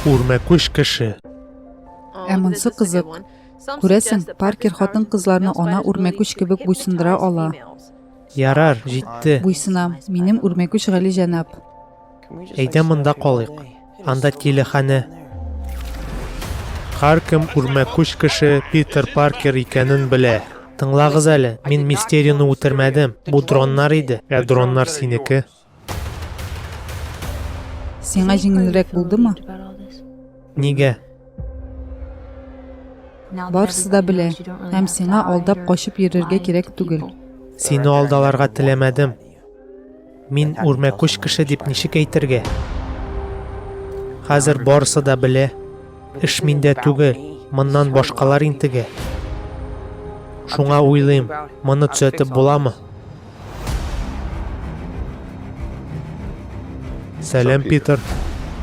Үрмәкүч кеше. Ә монсы кызык. Күрәсең, Паркер хатын-кызларны ана үрмәкүч кебек буйсындыра ала. Ярар, җитте. Буйсынам. Минем үрмәкүч галиҗәнап. Әйдә монда калыйк. Анда тилеханә. Һәркем үрмәкүч кеше Питер Паркер икәнен белә. Тыңлагыз әле, мин Мистерионы үтермәдем. Бу дроннар иде. Ә дроннар синеке. Сиңа җиңелрәк булдымы? Нигә? Барысы да белә, һәм сиңа алдап качып йөрергә кирәк түгел. Сине алдаларга теләмәдем. Мин үрмәкүч кеше дип ничек әйтергә? Хәзер барысы да белә. Эш миндә түгел, моннан башкалар интегә. Шуңа уйлыйм, моны төзәтеп буламы? Сәлам, Питер.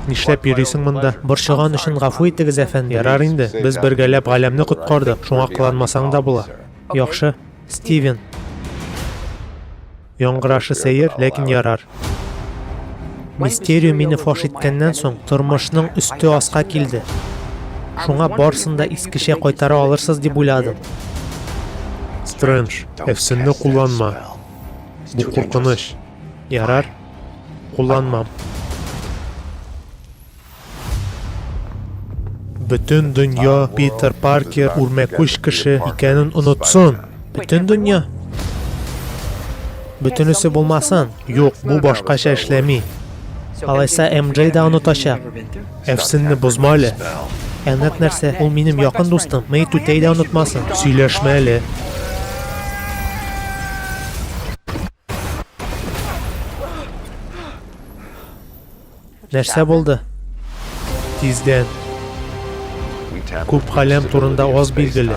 Нишләп йөрисең монда? Борчыган өчен гафу итегез, әфәнде. Ярар инде, без бергәләп галәмне коткардык, шуңа кыланмасаң да була. Яхшы, Стивен. Яңгырашы сәер, ләкин ярар. Мистерио мине фаш иткәннән соң, тормышның өсте аска килде. Шуңа барысын да искечә кайтара алырсыз дип уйладым. Стрэндж, әфсенне кулланма. Бу куркыныч. Ярар, кулланмам. Бөтен дөнья Питер Паркер үрмәкүч кеше икәнен онытсын. Бөтен дөнья? Бөтенесе булмасын. Юк, бу башкача эшләми. Алайса МД да онытачак. Әфсенне бозма әле. Әнәт нәрсә, ул минем якын дустым. Мэй түтәй дә онытмасын. Сөйләшмә әле. Нәрсә булды? Тиздән. Күп галәм турында аз билгеле.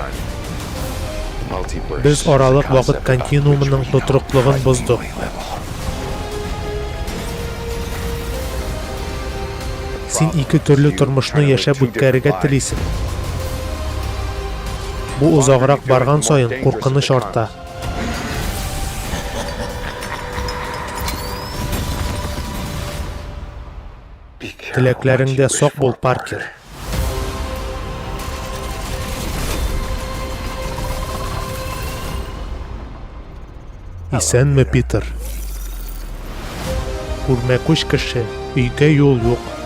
Без аралык вакыт континуумының тотрыклыгын боздык. Син ике төрле тормышны яшәп үткәрергә телисең. Бу озаграк барган саен куркыныч арта. Теләкләреңдә сак бул, Паркер. Исәнме, Питер. Үрмәкүч кеше, өйгә юл юк.